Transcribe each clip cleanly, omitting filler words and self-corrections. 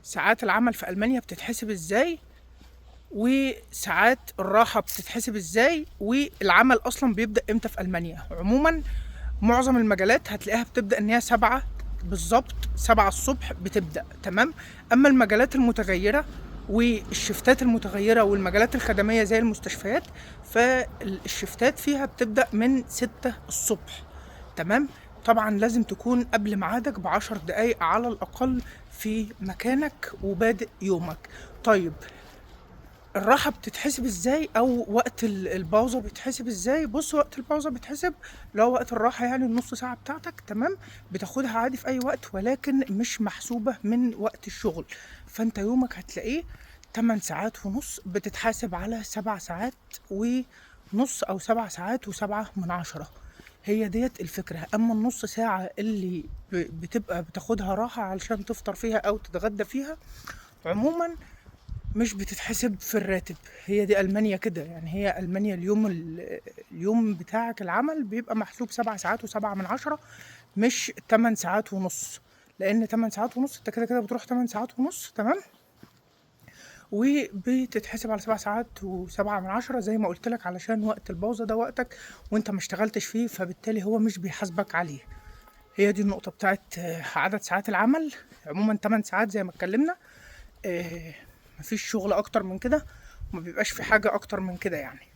ساعات العمل في ألمانيا بتتحسب ازاي، وساعات الراحة بتتحسب ازاي، والعمل أصلا بيبدأ امتى في ألمانيا. عموما معظم المجالات هتلاقيها بتبدأ ان هي 7 بالظبط، 7 الصبح بتبدأ، تمام. أما المجالات المتغيرة والشفتات المتغيرة والمجالات الخدمية زي المستشفيات، فالشفتات فيها بتبدأ من 6 الصبح، تمام. طبعا لازم تكون قبل ميعادك ب10 دقايق على الأقل في مكانك وبادئ يومك. طيب الراحة بتتحسب ازاي، او وقت ال Pause بيتحسب ازاي؟ بص، وقت ال Pause بيتحسب لو وقت الراحة يعني النص ساعة بتاعتك، تمام، بتاخدها عادي في اي وقت، ولكن مش محسوبة من وقت الشغل. فانت يومك هتلاقيه 8 ساعات ونص، بتتحاسب على 7 ساعات ونص او 7 ساعات و7 من 10. هي ديت الفكرة. اما النص ساعة اللي بتبقى بتاخدها راحة علشان تفطر فيها او تتغدى فيها، عموما مش بتتحسب في الراتب. هي دي ألمانيا كده يعني، هي ألمانيا اليوم اليوم بتاعك العمل بيبقى محسوب 7 ساعات و7 من 10، مش 8 ساعات ونص، لأن 8 ساعات ونص انت كده كده بتروح 8 ساعات ونص، تمام، وبتتحسب على 7 ساعات و7 من 10 زي ما قلت لك، علشان وقت ال Pause ده وقتك وانت ما اشتغلتش فيه، فبالتالي هو مش بيحاسبك عليه. هي دي النقطة بتاعت عدد ساعات العمل. عموما 8 ساعات زي ما اتكلمنا، مفيش شغل اكتر من كده، وما بيبقاش في حاجة اكتر من كده يعني،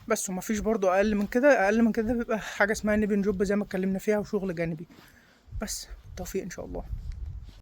بس ومفيش برضو اقل من كده. اقل من كده بيبقى حاجة اسمها Nebenjob زي ما اتكلمنا فيها، وشغل جانبي. بس بالتوفيق ان شاء الله.